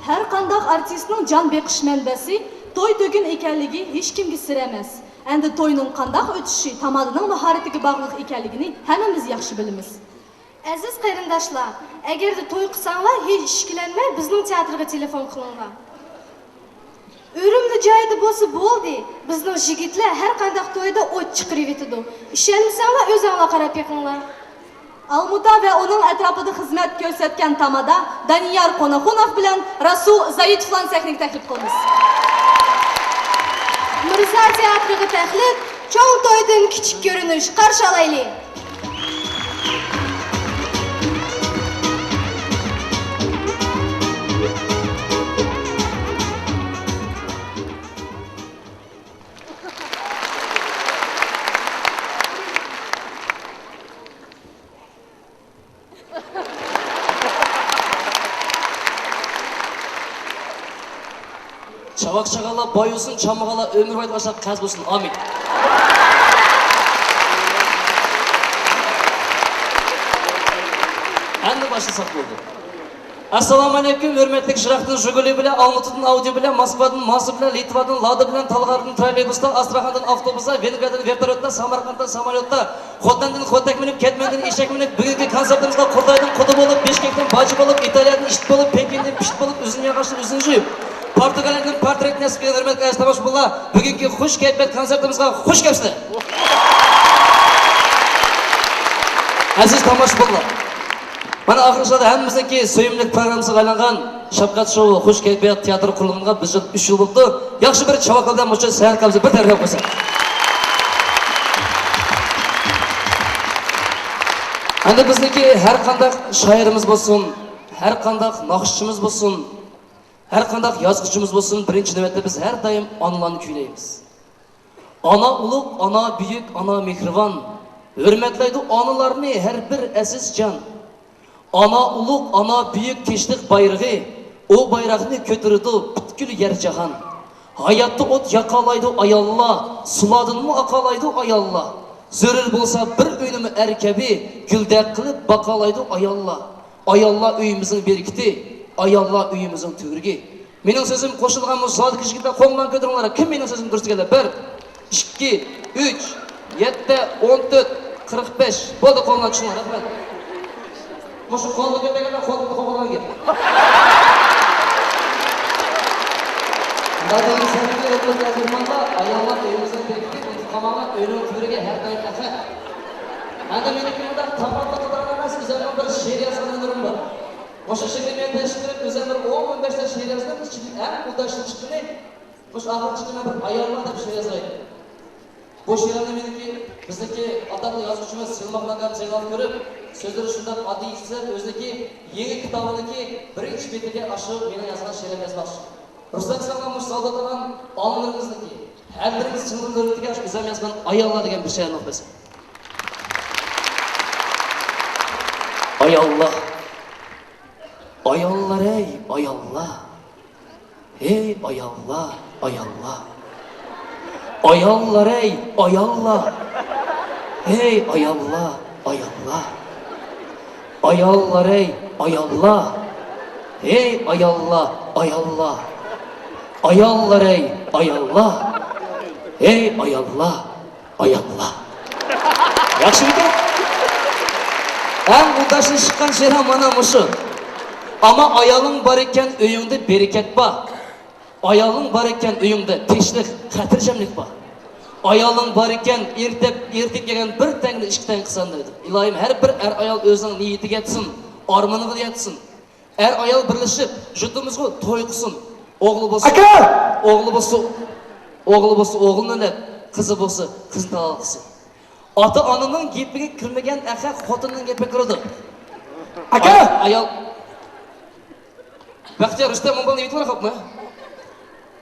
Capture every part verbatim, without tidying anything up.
ھەر قانداق ئارتىسنىڭ جان بېقىش مەنبەسى توي-تۆكۈن ئىكەنلىكى ھېچكىمگە سىر ئەمەس. ئەمدى توينىڭ قانداق ئۆتۈشى تامادىنىڭ ماھارىتىگە باغلىق ئىكەنلىكىنى ھەممىمىز ياخشى بىلىمىز. ئەزىز قېرىنداشلار، ئەگەردە توي قىلساڭلار، ھېچ ئىككىلەنمەي بىزنىڭ تىياتىرغا تېلېفون قىلىڭلار. ئۆرۈمدە جايىدا بولسا بولدى، بىزنىڭ يىگىتلەر ھەر قانداق تويدا ئوت چىقىرىۋېتىدۇ. ئىشەنمىسەڭلار، ئۆزۈڭلار قاراپ بېقىڭلار. ئالمۇتا ۋە ئۇنىڭ ئەتراپىدا خىزمەت كۆرسەتكەن تامادا دانىيار قوناخۇنوف بىلەن رەسۇل زايىتوفلارنى سەھنىگە تەكلىپ قىلىمىز. مىرزا تىياتىرىغا تەكلىپ، چوڭ تويدىن كىچىك كۆرۈنۈش، قارشى ئالايلى! چاۋاك چالغانلار باي بولسۇن، چالمىغانلار ئۆمۈر بويى ئاشۇنداق قەرز بولسۇن. ئامىن. ئەمدى باشلىساق بولدى. ئەسسالامۇئەلەيكۇم، ھۆرمەتلىك شىراقتىن ژۇگۇلى بىلەن، ئالمۇتىدىن ئاۋدى بىلەن، موسكۋادىن ماسا بىلەن، لىتۋادىن لادا بىلەن، تالغاردىن تروللېيبۇستا، ئاستراخاندىن ئاپتوبۇستا، ۋېنگرىيەدىن ۋېرتوليوتتا، سامارقاندتىن ساموليوتتا، خوتەندىن خوتەك مىنىپ، كەتمەندىن ئېشەك مىنىپ، بۈگۈنكى كونسېرتىمىزغا قۇردايدىن قۇدا بولۇپ، بىشكەكتىن باجا بولۇپ، ئىتالىيەدىن ئىت بولۇپ، پېكىندىن پىت بولۇپ، ئۈزۈم ياغاچتىن ئۈزۈم جۇيۇپ، پورتۇگالىيەدىن پورترېت نەسىپ كىيگەن ھۆرمەتلىك ئەزىز تاماشىبىنلار، بۈگۈنكى خۇش كەيپىيات كونسېرتىمىزغا خۇش كەپسىلەر! ئەزىز تاماشىبىنلار! مانا، ئاخىرقى چاغدا ھەممىمىزنىڭكى سۆيۈملۈك پروگراممىسىغا ئايلانغان شەپقەت شوۋى خۇش كەيپىيات تىياتىر قۇرۇلغىنىغا بىز يىل ئۈچ يىل بوپتۇ. ياخشى بىر چاۋاكلار بىلەن مۇشۇ سەھنە قەبزى بىر تەرەپلەپ قويساق. ئەمدى بىزنىڭكى ھەر قانداق شائىرىمىز بولسۇن، ھەر قانداق ناخشىچىمىز بولسۇن، ھەر قانداق يازغۇچىمىز بولسۇن، بىرىنچى نۆۋەتتە بىز ھەر دائىم ئانىلارنى كۈيلەيمىز. ئانا ئۇلۇغ، ئانا بۈيۈك، ئانا مېھرىبان. ھۆرمەتلەيدۇ ئانىلارنى ھەر بىر ئەزىز جان. ئانا ئۇلۇغ، ئانا بۈيۈك تىنچلىق بايرىقى، ئۇ بايراقنى كۆتۈرىدۇ پۈتكۈل يەر جاھان. ھاياتتا ئوت ياقالايدۇ ئاياللار، سۇلاردىنمۇ ئاقالايدۇ ئاياللار. زۆرۈر بولسا بىر ئۆينىمۇ ئەر كەبى، گۈلدەك قىلىپ باقالايدۇ ئاياللار. ئاياللار ئۆيىمىزنىڭ بېرىكىتى، ئاياللار ئۆيىمىزنىڭ تۈۋرۈكى. مېنىڭ سۆزۈم قوشۇلغان بۇ زالدىكى يىگىتلەر قولۇڭلارنى كۆتۈرۈڭلار. كىم مېنىڭ سۆزۈمنى دۇرۇس دېگەنلەر؟ بىر، ئىككى، ئۈچ، يەتتە، ئون تۆت، قىرىق بەش. بولدى، قولۇڭلارنى چىڭىڭلار. رەھمەت. مۇشۇ قولنى كۆتەرگەنلەر قولىنى قوغلىغان گەپ. ئاياللار ئۆيىمىزنىڭ بېرىكىتى، ئۇنتۇپ قالماڭلار، ئۆينىڭ تۈۋرۈكى ھەر دائىم ئەخمەق. ئەمدى مېنىڭكى مۇنداق تاپاتلىق قىلىدىغان ئەمەس، ئۆزۈمنىڭ بىر شېئىر يازغان ھۈنىرىم بار. مۇشۇ شېئىرنى مەن تەشۋىق قىلىپ، ئۆزۈم بىر ئون، ئون بەشتە شېئىر يازدىم، ئىچىدىن ئەڭ ئۇداشلىق چىققىنى مۇشۇ ئاخىرقى چىققىنى بىر ئاياللار دەپ شېئىر يازغان ئىدىم. بۇ شېئىرنى مېنىڭكى، بىزنىڭكى ئاتاقلىق يازغۇچىمىز سىلماق ماكام زەينال كۆرۈپ، سۆزلىرى شۇنداق ئاددىي ئىشلەپ، ئۆزىنىڭكى يېڭى كىتابىنىڭكى بىرىنچى بېتىگە ئاشۇ مېنىڭ يازغان شېئىرىمنى يازماقچى. رۇخسەت قىلساڭلار، مۇشۇ زالدا ئولتۇرغان ئانىلىرىمىزنىڭكى، ھەربىرىمىز چىڭ ھۆرمىتىگە ئاشۇ ئۆزۈم يازغان ئاياللار دېگەن بىر شېئىرنى ئوقۇپ بەرسەم. ئاياللار. ئاياللار ئەي، ئاياللار. ھەي، ئاياللار، ئاياللار. ئاياللار ئەي، ئاياللار. ھەي، ئاياللار، ئاياللار. ئاياللار ئەي، ئاياللار. ھەي، ئاياللار، ئاياللار. ئاياللار ئەي، ئاياللار. ھەي، ئاياللار. ئاياللار. ياخشىمىكەن؟ ئەڭ ئۇداشلىق چىققان شېئىرىم مانا مۇشۇ. ئاما ئايالىڭ بار ئىكەن، ئۆيۈڭدە بەرىكەت بار. ئايالىڭ بار ئىكەن، ئۆيۈڭدە تىنچلىق، خاتىرجەملىك بار. ئايالىڭ بار ئىكەن، ئېرتەپ، ئېرتىپ كەلگەن بىر تەڭنى ئىككى تەڭ قىلسام دەيدۇ. ئىلاھىم، ھەر بىر ئەر ئايال ئۆزىنىڭ نىيىتىگە يەتسۇن، ئارمىنىغا يەتسۇن. ئەر ئايال بىرلىشىپ، يۇرتىمىزغا توي قىلسۇن. ئوغلى بولسا، ئاكا! ئوغلى بولسا، ئوغلى بولسا ئوغلىنى دەپ، قىزى بولسا قىزنى تاۋا قىلسۇن. ئاتا-ئانىنىڭ گېپىگە كىرمىگەن ئەخەق خوتۇننىڭ گېپىگە كىرىدۇ. ئاكا! ئاي-، ئايال. بەختىيار، رۇستەم، مۇنبالنى يېتىۋالغاپمۇ؟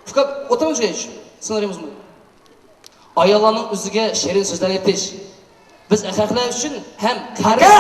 ئۇكا، ئولتۇرۇڭ شۇ، سىڭلىرىمىزمۇ. ئاياللارنىڭ ئۆزىگە شېرىن سۆزلەر ئېيتىش. بىز ئەخەقلەر ئۈچۈن ھەم قەرز. ئاكا!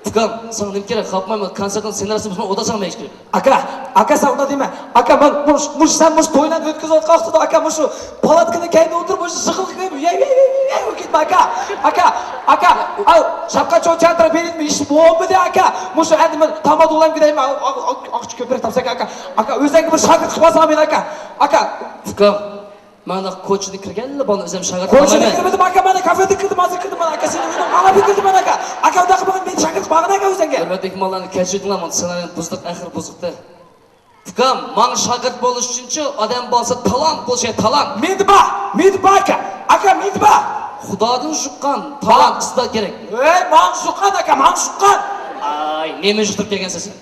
ئۇكام، ساڭا نېمە كېرەك؟ خاپمايمەن، كونسېرتنىڭ سېنارىسىنى بۇزماي ئولتۇرساڭ مەن ھېچ كېرەك. ئاكا، ئاكا، سەن ئۇنداق دېمە. ئاكا، مەن مۇش، مۇش، سەن مۇش تويلارنى ئۆتكۈزۈۋاتقان ۋاقتىدا، ئاكا، مۇشۇ پالاتكىنىڭ كەينىدە ئولتۇرۇپ، مۇشۇ جىغىلداپ كېتىپ، يەي، يەي، يەي، يەي، يەي، كېتىمەن، ئاكا. ئاكا، ئاكا، ئاۋۇ شاپقا چوڭ چاتىرا بېرىدىمۇ، ھېچ بولمىدى، ئاكا. مۇشۇ ئەمدى مەن تامادىلارنى كۆرەيمەن، ئاق، ئاق، ئاق، ئاقچا كۆپرەك تاپساك، ئاكا. ئاكا، ئۆزۈڭگە بىر شاگىرت قىلىپ ئالساڭ مېنى، ئاكا. ئاكا. ئۇكام، مانا كوچىدا كىرگەنلا بالىنى ئۆزۈم شاگىرت قىلىمەن. كوچىدا كىرمىدىم، ئاكا، مانا كافېدا كىردىم، ھازىر كىردىم، مانا، ئاكا، سېنىڭ ئۆيۈڭگە ئاڭلاپ كىردىم، مانا، ئاكا. ئاكا، ئۇنداق قىلمىغىن، مېنى شاگىرت قىلمىغىن، ئاكا، ئۆزۈڭگە. ھۆرمەتلىك مېھمانلارنى كەچۈرۈڭلار، مانا سېنارىيەنى بۇزدۇق، ئاخىرى بۇزۇقتى. ئۇكام، ماڭا شاگىرت بولۇش ئۈچۈنچۇ، ئادەم بالىسى تالانت بولۇشى كېرەك، تالانت. مېندە بار، مېندە بار، ئاكا. ئاكا، مېندە بار. خۇدادىن يۇققان تالانت، ئىستېدات كېرەك. ھەي، ماڭا يۇققان، ئاكا، ماڭا يۇققان. ئاي، نېمە يۇقتۇرۇپ كەلگەنسىز سىز؟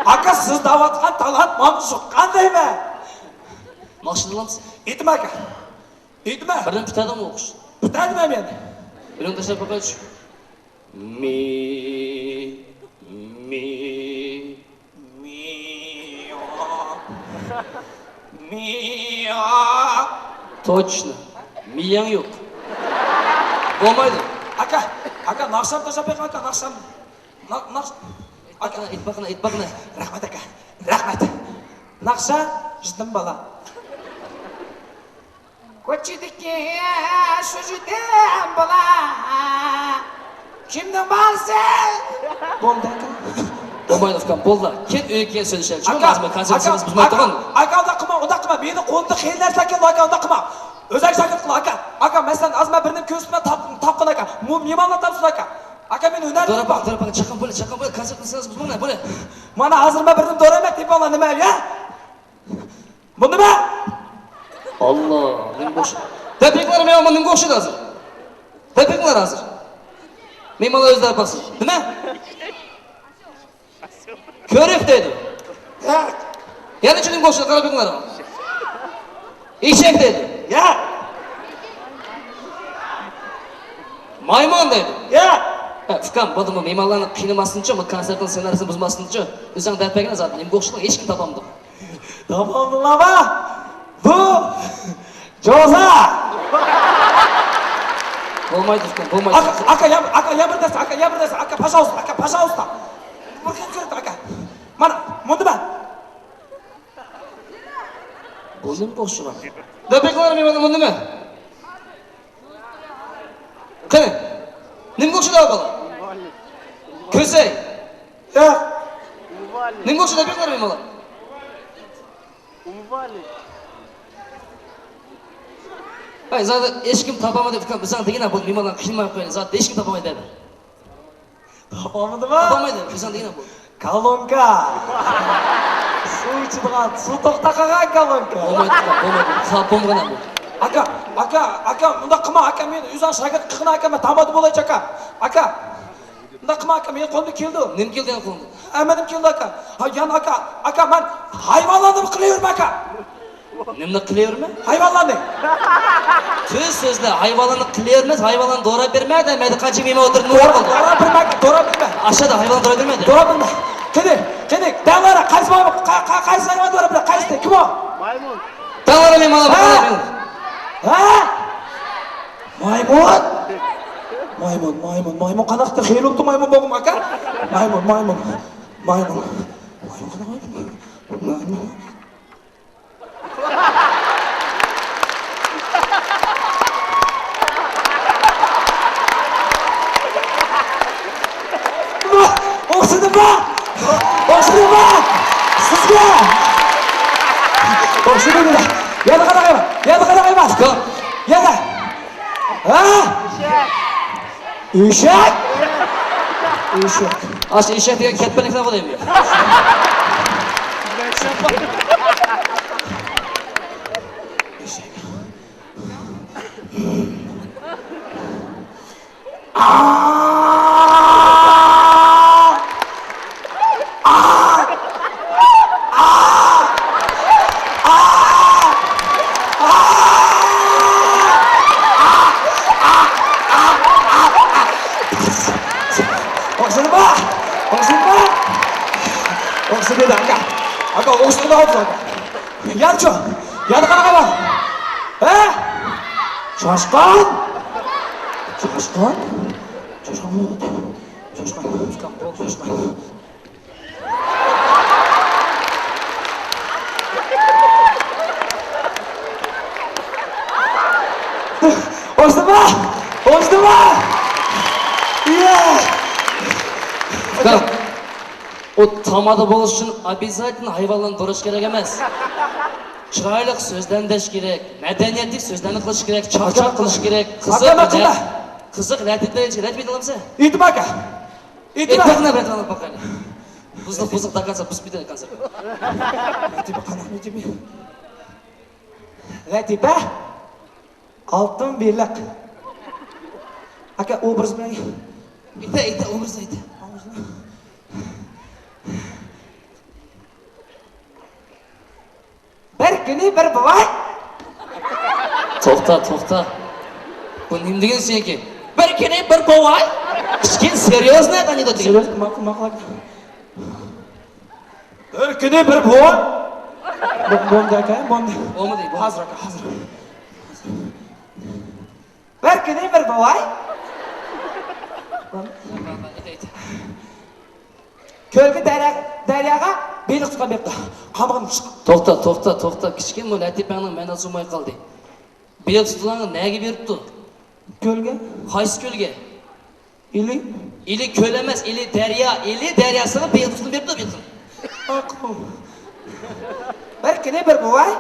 ئاكا، سىز دەۋاتقان تالانت ماڭا يۇققان دەيمەن. ناخشا ئېيتىمسىز؟ ئېيتىمەن، ئاكا. ئېيتىمەن. بىردىن پۈتەدىڭمۇ ئوقۇش؟ پۈتەدىمەن مەن. ئۈنۈڭ تاشلاپ باقايچۇ. مى، مى، مى، مى. توچنو. مىيىڭ يوق. بولمايدۇ. ئاكا، ئاكا، ناخشامنى تاشلاپ بېقىڭ، ئاكا، ناخشامنى. نا-، ناخشا. ئېيتپاقىنا، ئېيتپاقىنا، ئېيتپاقىنا. رەھمەت، ئاكا. رەھمەت. ناخشا، يېتىم بالا. كوچىدىكى شۇ يېتىم بالا. كىمنىڭ بالىسى؟ بولدى، ئاكا. بولمايدۇ، ئۇكام، بولدى. كېيىن ئۆيگە كېلىپ سۆزلىشەيلى. چۈشەندىڭىزمۇ؟ كونسېرتىمىزنى بۇزماي تۇرغىن. ئاكا، ئۇنداق قىلما، ئۇنداق قىلما. مېنىڭ قولۇمدا خېلى نەرسىلەر كەلدى، ئاكا، ئۇنداق قىلما. ئۆزۈڭگە شاگىرت قىل، ئاكا. ئاكا، مەسىلەن، ھازىر مەن بىر نېمە كۆرسىتىمەن، تاپ-، تاپقىن، ئاكا. مۇ-، مېھمانلار تاپسۇن، ئاكا. ئاكا، مېنى ھۈنەر دورا باق، دورا باق، چاققان بولە، چاققان بولە، كونسېرتنى سىز بۇزماڭلار، بولە. مانا ھازىر مەن بىر نېمە دورا ئەمەس، تېپىڭلار، نېمە، يا؟ بۇ نېمە؟ ئاللا، نېمىگە ئوخشىدى؟ دەپ بېقىڭلار، مېنىڭ بۇ نېمىگە ئوخشىدى ھازىر؟ دەپ بېقىڭلار ھازىر. مېھمانلار ئۆزلەر باقسۇن. نېمە؟ كۆرۈك دەيدۇ. ياق. يەنە نېمىگە ئوخشايدۇ، قاراپ بېقىڭلار. ئېشەك دەيدۇ. ياق. مايمۇن دەيدۇ. ياق. ھە، ئۇكام، بولدىمۇ، مېھمانلارنى قىينىماستىنچۇ، بۇ كونسېرتنىڭ سېنارىسىنى بۇزماستىنچۇ، ئۆزۈڭ دەپ بەرگىنە زادى، نېمىگە ئوخشىدىڭ، ھېچكىم تاپالمىدى. تاپالمىدىڭلارمۇ؟ بۇ جوزا! بولمايدۇ، ئۇكام، بولمايدۇ. ئاكا، ئاكا، يا، ئاكا، يا بىر نەرسە، ئاكا، يا بىر نەرسە، ئاكا، пожалуйста، ئاكا، пожалуйста. بىر قىز كۆرۈپتۇ، ئاكا. مانا، مۇندىمۇ. بۇ نېمىگە ئوخشىغان؟ دەپ بېقىڭلار، مېنىڭ بۇ نېمە؟ قېنى، نېمىگە ئوخشىدى ئۇ بالا؟ كۆسەي. ياق. نېمىگە ئوخشىدى، دەپ بېقىڭلار، مېنىڭ بالا. ئۇمۇۋالى. ھەي، زادى ھېچكىم تاپالمىدى، ئۇكام، بىزنىڭ دېگىنە بۇ مېھمانلارنى قىينىماي قويايلى، زادى ھېچكىم تاپالمايدۇ دەيمەن. تاپالمىدىما؟ تاپالمايدۇ، بىزنىڭ دېگىنە بۇ. كالونكا. سۇ ئىچىدىغان، سۇ توختاپ قالغان كالونكا. بولمايدۇ، ئۇكام، بولمايدۇ. خاپا بولمىغىن ئەمدى. ئاكا، ئاكا، ئاكا، ئۇنداق قىلما، ئاكا، مېنى ئۆزۈڭ شاگىرت قىلغىن، ئاكا، مەن تامادە بولايچۇ، ئاكا. ئاكا. ئۇنداق قىلما ئاكا، مېنىڭ قولۇمدىن كېلىدۇ. نېمە كېلىدۇ يەنە قولۇڭدىن؟ ھە، مېنىڭ كېلىدۇ ئاكا. ھە، يەنە ئاكا، ئاكا، مەن ھايۋانلارنى قىلىۋېرىمەن ئاكا. نېمىنى قىلىۋېرىمەن؟ ھايۋانلارنى. تۈز سۆزلە، ھايۋانلارنى قىلىۋېرىمەن، ھايۋانلارنى دوراپ بېرىمەن دە، مەيدە قانچە مېھمان ئولتۇرۇپ نېمە دورا، بولدى؟ دورا بېرىمەن ئاكا، دورا بېرىمەن. ئاشادا ھايۋانلارنى دوراپ بېرىمەن دە. دورا بېرىمەن. قېنى، قېنى، دەڭلار، قايسى مايمۇن، قا-، قا-، قايسى ھايۋان دورا بېرە، قايسى، كىم ئۇ؟ مايمۇن. دەڭلار، مېھمانلار، ھە؟ مايمۇن. ھە؟ مايمۇن؟ مايمۇن، مايمۇن، مايمۇن قانداقتۇ؟ خېلى بوپتۇ مايمۇن بولغىنىم ئاكا. مايمۇن، مايمۇن، مايمۇن. مايمۇن قانداق مايمۇن؟ مايمۇن. ئوخشىدىممۇ؟ ئوخشىدىممۇ؟ سىزگە؟ ئوخشىدىممۇ؟ يەنە قانداق ئەمەس؟ يەنە قانداق ئەمەس؟ يەنە. ھە؟ ئېشەك؟ ئېشەك. ئاشۇ ئېشەك دېگەن كەتمەنلىكلەر بولدى ئەمدى. ئېشەك. ئوخشىدىمۇ؟ ئوخشىدىمۇ؟ ئوخشىدى ئاكا. ئاكا، ئوخشىدى ئاكا. يانچۇ، يانغان ئاكا. ھە؟ چاشقان؟ چاشقان؟ چاشقان بولدى. جوشقان، ئۇكام، بولدى، جوشقان. ئوچتىما؟ ئوچتىما؟ ئىيە! ئۇكام، ئۇ تامادا بولۇش ئۈچۈن ئوبيازاتېلنو ھايۋانلارنى دوراش كېرەك ئەمەس. چىرايلىق سۆزلەرنى دەش كېرەك، مەدەنىيەتلىك سۆزلەرنى قىلىش كېرەك، چاقچاق قىلىش كېرەك، قىزىق، ئاكا، ماقۇل. قىزىق لەتىپە، لەتىپە ئېيتالامسەن؟ ئېيتىم ئاكا. ئېيتىم ئاكا. ئېيتىپ باقايلى. بۇزۇق، بۇزۇق، داكانسا بۇزۇپ كېتىدۇ كانسېرت. لەتىپە قانداق لەتىپە؟ لەتىپە. ئالتۇن بېلىق. ئاكا، ئوبراز بىلەن. ئېيتە، ئېيتە، ئوبراز ئېيتە. بىر كۈنى بىر بوۋاي. توختا، توختا. بۇ نېمە دېگەن سېنىڭكى؟ بىر كۈنى بىر بوۋاي. كىچىككىنە سېريوزنى قانداق دېگەن؟ سېريوز، ماقۇل، ماقۇل. بىر كۈنى بىر بوۋاي. بولدى ئاكا، بولدى. بولمىدى، بولمىدى. ھازىر ئاكا، ھازىر. بىر كۈنى بىر بوۋاي كۆلگە، دەريا، دەرياغا بېلىق تۇتقان بېرىپتۇ. قامىقىنى چىق. توختا، توختا، توختا. كىچىككىنە بۇ لەتىپەڭنىڭ مەناسى بولماي قالدى. بېلىق تۇتىدىغان نەگە بېرىپتۇ؟ كۆلگە. قايسى كۆلگە؟ ئىلى. ئىلى كۆل ئەمەس، ئىلى دەريا. ئىلى دەرياسىغا بېلىق تۇتقىلى بېرىپتۇ، بېلىق. بىر كۈنى بىر بوۋاي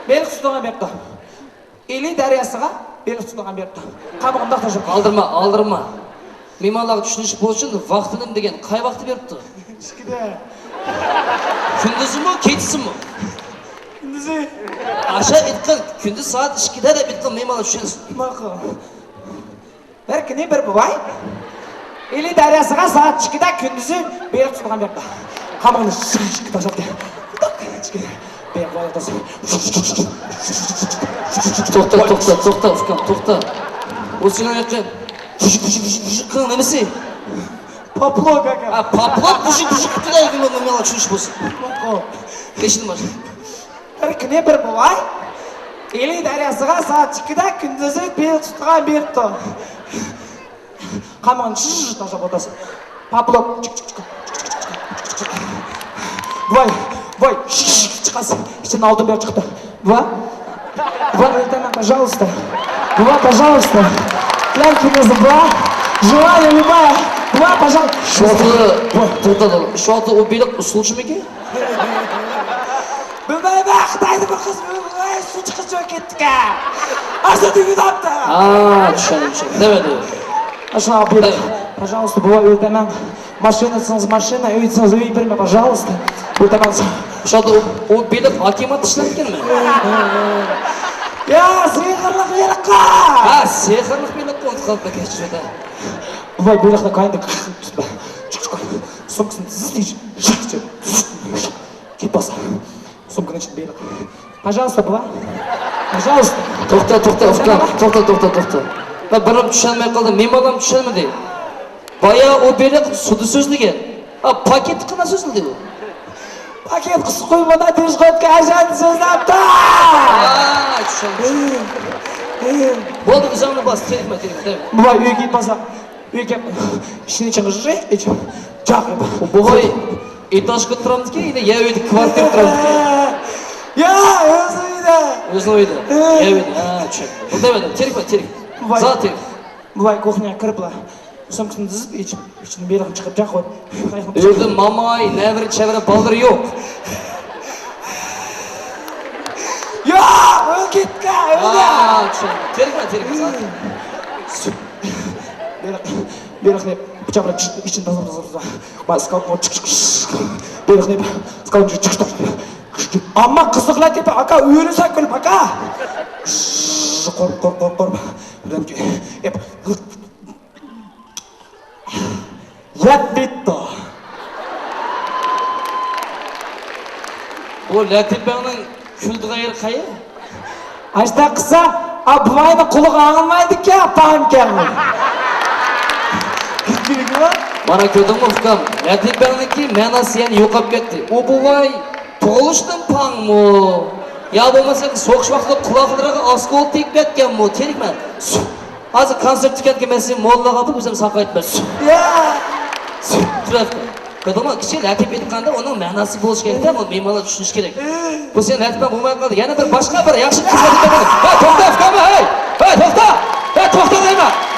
بېلىق تۇتىدىغان بېرىپتۇ. ئىلى دەرياسىغا بېلىق تۇتىدىغان بېرىپتۇ. قامىقىنى تاشلاپ. ئالدىرىما، ئالدىرىما. مېھمانلارغا چۈشىنىش بولسۇن، ۋاقتىنىم دېگەن قاي ۋاقتى بېرىپتۇ؟ ئىككىدە. كۈندۈزىمۇ، كېچىسىمۇ؟ كۈندۈزى. ئاشۇ ئېيتقىن، كۈندۈز سائەت ئىككىدە دەپ ئېيتقىن، مېھمانلار چۈشەنسۇن. ماقۇل. بىر كۈنى بىر بوۋاي ئىلى دەرياسىغا سائەت ئىككىدە كۈندۈزى بېلىق تۇتىدىغان بېرىپتۇ. قامىقىنى تاشلاپتۇ. بېلىق بالىقى تۇتسا. توختا، توختا، توختا، ئۇكام، توختا. ئۇ سېنىڭ يېقىن. قىلىڭ نېمىسى؟ پاپلوك ئاكا. ھە، پاپلوك، بۇژۇك، بۇژۇق قىپتۇ دەيدۇ، ماڭا چۈشۈنۈش بولسۇن. قېشىدىن باشلا. بىر كۈنى بىر بوۋاي ئىلى دەرياسىغا سائەت ئىككىدە كۈندۈزى بېلىق تۇتىدىغان بېرىپتۇ. قامىقىنى چىش تاشلاپ ئولتۇرسا. پاپلوك. بوۋاي، بوۋاي، چىقاسىز. ئىچىدىن ئالتۇن بېلىق چىقىپتۇ. بوۋا. بوۋا، ئۆتەمەن، пожалуйста. بوۋا، пожалуйста. Для князя, بوۋا. Желаю, любая. بوۋا، пожалуйста. شۇ ۋاقىتتا، بوۋا. توختاڭ، شۇ ۋاقىتتا ئۇ بېلىق ئۇسسۇلچىمىكىن؟ بىلمەيمەن، خىتايدا بىر قىز، ۋاي، سۇ چىقىپ چۆكۈپ كەتتىكەن. ئاشۇ دېگۈدەپتۇ. ھا، چۈشەندىم، چۈشەندىم. دەۋەدى. ئاشۇ بېلىق. دەۋە. Пожалуйста، بوۋا، ئۆتەمەن. ماشىنا دېسىڭىز ماشىنا، ئۆي دېسىڭىز ئۆي بېرىمەن، пожалуйста. ئۆتەمەن. شۇ ۋاقىتتا ئۇ، ئۇ بېلىق ھاكىمىيەتتە ئىشلەمكەنمۇ؟ يا، سېھىرلىق بېلىققا! ھە، سېھىرلىق بېلىققا ئۇنتۇپ قاپتۇ، كەچۈرۈڭ. بۇ بېلىقنى كاينى چىق، چىق، سومكىسىنى زىت يېيىش، كېلىپ باسا. سومكىنىڭ ئىچىدە بېلىق. پاژالىستا، بوۋا. پاژالىستا. توختا، توختا، ئۇكام. توختا، توختا، توختا. مەن بىرىنى چۈشەنمەي قالدىم. مېھمانلارمۇ چۈشەنمىدى. بايا ئۇ بېلىق سۇدا سۆزلىگەن. ئا، پاكىتقا سۆزلىدى ئۇ. پاكىتقا سۇ قۇيمىدا دىسكوتكا ئەشەدە سۆزلەپتۇ. ئا، چۈشەندىم. بولدى، ئۆزۈڭنى باس، تېرىكمە، تېرىكمە، تېرىكمە. بوۋا، ئۆيگە كېلىپ بارساق. ئۆيگە كەپ، ئىشىكنى چىڭ، ئېچىپ، جاق. بوۋاي، ئېتاژغا تۇرامدىكى، يەنە يەر ئۆيدە كۋارتىرا تۇرامدىكى. يا، ئۆزى ئۆيدە. ئۆزىنىڭ ئۆيىدە. ھە. يەر ئۆيدە. ھە، چۈشەندىم. دەۋەدىم، تېرىكمە، تېرىك. بوۋاي. زادى تېرىك. بوۋاي، كۇخنياغا كىرىپلا، سومكىسىنى دىزىپ، ئېچىپ، ئىچىدىن بېلىقنى چىقىرىپ، جاق قويدى. ئۆيدە ماماي، نەۋرە، چەۋرە، بالىلىرى يوق. يا، ئۆلۈپ كەتكەن، ئۆلدى. ھە، چۈشەندىم. تېرىكمە، تېرىكمە، زادى. بېلىق، بېلىقنى پىچاق بىلەن ئىچىنى تازىلاپ، تازىلاپ، تازىلاپ. ما، سكالپنى چىق، چىق، چىق. بېلىقنى سكالپنى چىق، چىق، چىق. ئەمما قىزىقلار تېپى، ئاكا، ئۆلىسەن كۈلۈپ، ئاكا. قورق، قورق، قورق، قورق. بىردەمكى، ئېپ، يەپ بىتتو. بۇ لەتىپەڭنىڭ كۈلىدىغان يېرى قەيەر؟ ئاشۇنداق قىلسا، ئا، بوۋاينىڭ قۇلىقى ئاڭلىمايدىكەن، ئاپام ئىكەن. مانا كۆردۈڭمۇ، ئۇكام؟ لەتىپەڭنىڭكى مەناسى يەنە يوقاپ كەتتى. ئۇ بوۋاي تۇغۇلۇشتىن پاڭمۇ؟ يا بولمىسا سوقۇش ۋاقتىدا قۇلاقلىرىغا ئاسكول تېگىپ كەتكەنمۇ؟ تېرىكمە. ھازىر كونسېرت تۈگەندىن كېيىن مەن سېنى موللاغا ئاپىرىپ ئۆزۈم ساقايتىمەن. يا! تۇرۇپ. كۆردۈڭمۇ؟ كىچىك لەتىپ ئېيتقاندا ئۇنىڭ مەناسى بولۇشى كېرەك-تە، بۇ مېھمانلار چۈشىنىشى كېرەك. بۇ سېنىڭ لەتىپىڭ بولماي قالدى. يەنە بىر باشقا بىر ياخشى خىزمەت قىلىڭ. ھە، توختا، ئۇكام، ھەي! ھەي، توختا! ھە، توختا دەيمەن!